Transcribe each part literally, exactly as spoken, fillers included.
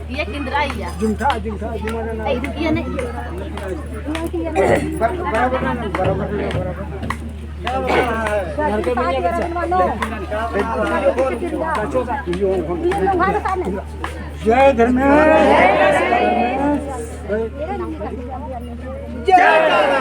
ये किंदरा या। जुमठा, जुमठा, जुमठा ना। ये नहीं। बराबर ना, बराबर ना, बराबर ना। जय धर्मेश। जय धर्मेश। जय धर्मेश।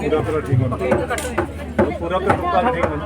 पूरा, पूरा ठीक होना। पूरा, पूरा ठीक होना।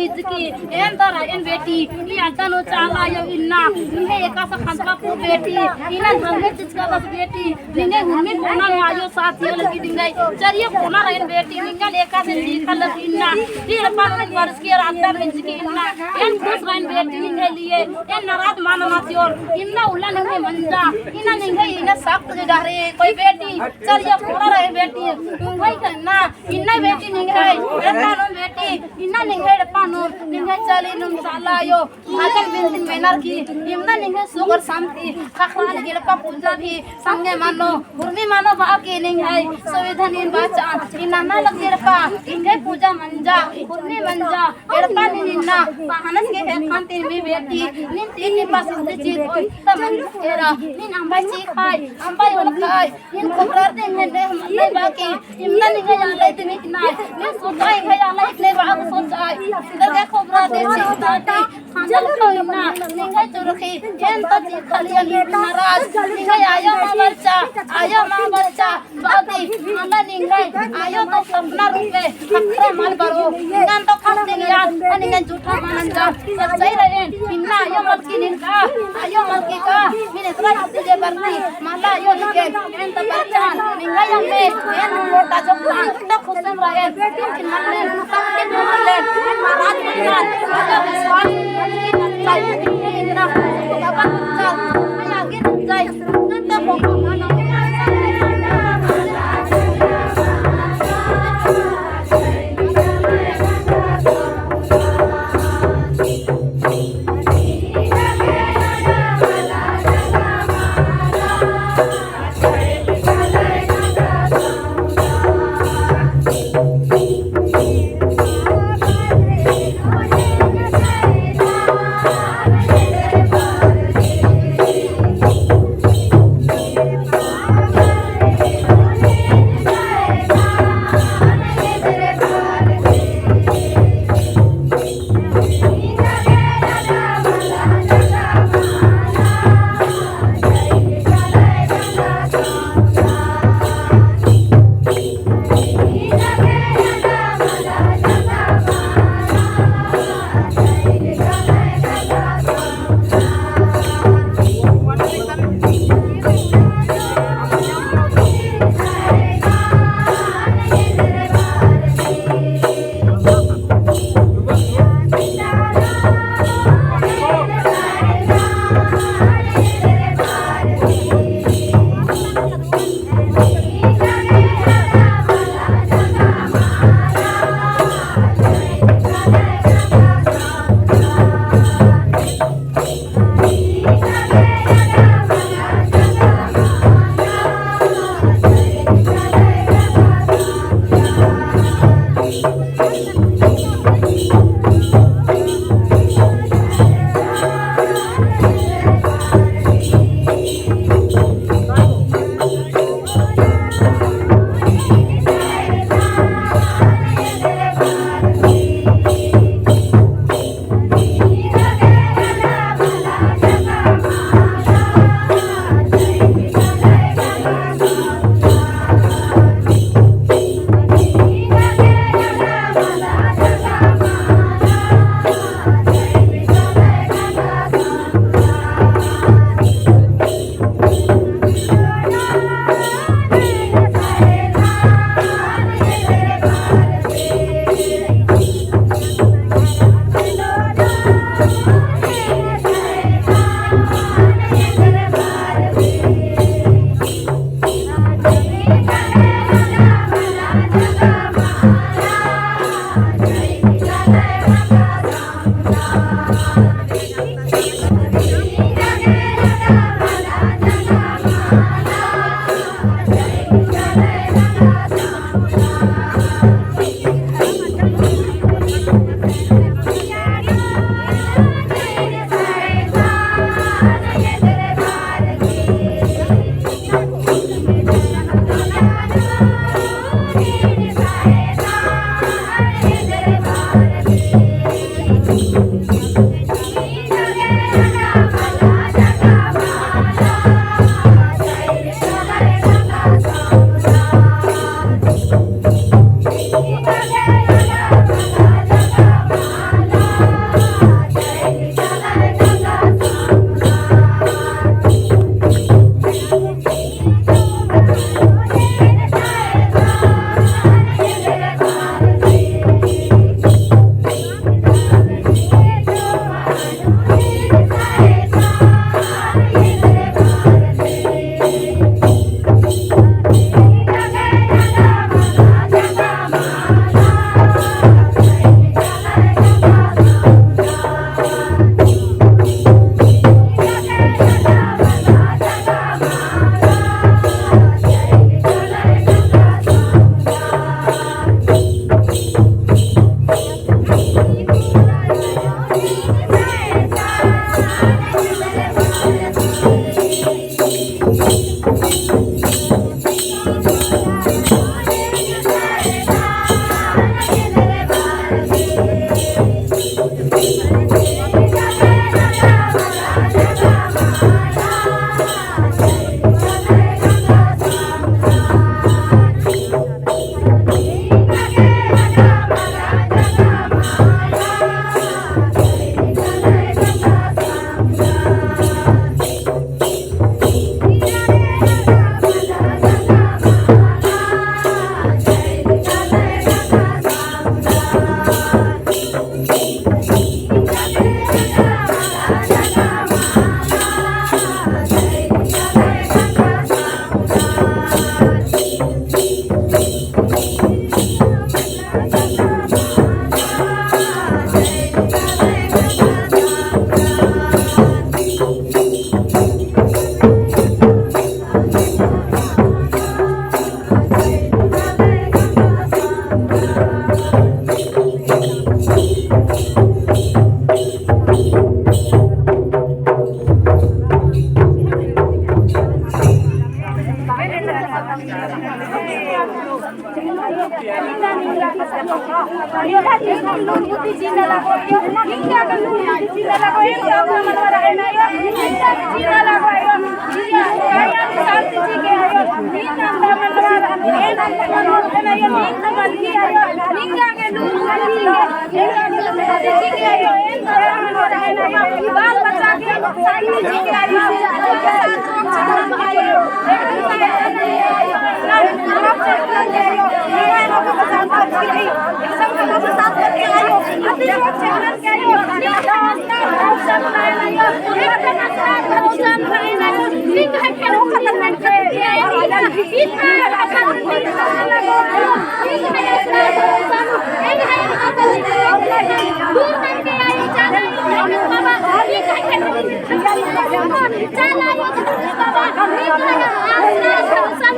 इजकी एन दरा एन बेटी, ई अड्डा नू चाला आयो इन्ना, निंग्है एकासे खंतला पू बेटी, इन्ना धर्मे चिचका बस बेटी, निंग्है उर्मी कोना नू आयो साथ ये लगी निंग्है, चरियो कोना रअन बेटी, निंग्है एकासे चीखा लगी इन्ना, ई एड़पा नू बरस के रात में इजकी इन्ना, एन खुश रअन बेटी निंग्है लिए, एन नाराज मल नना चिओर, इन्ना उल्ला निंग्है मंजा, इन्ना निंग्है इन्ना सख्त डहरे कोई बेटी, चरियो कोना रअन बेटी, निंग्है इन्ना, इन्ना बेटी निंग्है, एड़पा नू बेटी, इन्ना निंग्है एड़पा नू, निंग्है चाली नू चाला आयो, आजन बिनती मेनर की, इन्ना निंग्है सुगर शांति, खखरान एड़पा पूजा भी, संगे मनो, उर्मी मनो बा की निंग्है, सुविधा नीन बाचा, इन्ना ना लग एड़पा, निंग्है पूजा मंजा, उर्मी मंजा, एड़पा नीन इन्ना, पहानस के है खान तीन भी बेटी, नीन तीन दिन पास उन्दी चीज होई, तब मंजा केरा, नीन अम्बाई चीज खाई, अम्बाई ओल खाई, इन खबरार दे में दे हम नहीं बाकी, इन्ना निंग्है आलय दिम इकना, नीन सोचा निंग्है आलय इकने बाग सोचा, इधर के खबरार दे चीज ताती, खाना खाओ इन्ना, निंग्है चुरखी, एन तो चीज खाली अली नाराज, निंग्है आयो मा बरचा, आयो मा बरचा, बादी, आला निंग्है, आयो तो सपना रूपे, खतरा मल बरो, निंगन तो खतरा निंगन, निंगन झूठा मानन जा, सच्चाई रअन, इन्ना आयो मलकी निंगा, आयो मलकी का, नीन एतरा इत्ती जे बरती, मला आयो निंगन, एन तो बरचान, निंगा यम्मे, एन मोटा जो पान, तो खुशम रअन, किन किन मल्लेन, सब किन मल्लेन, एन नाराज मल्लेन, आयो विश्वास, किन अच्छा, किन इन्ना, बाबा, चल, आगे जाए,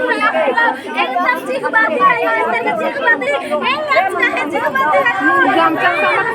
एकदम ठीक बात है, एकदम ठीक बात है। एकदम ठीक बात है।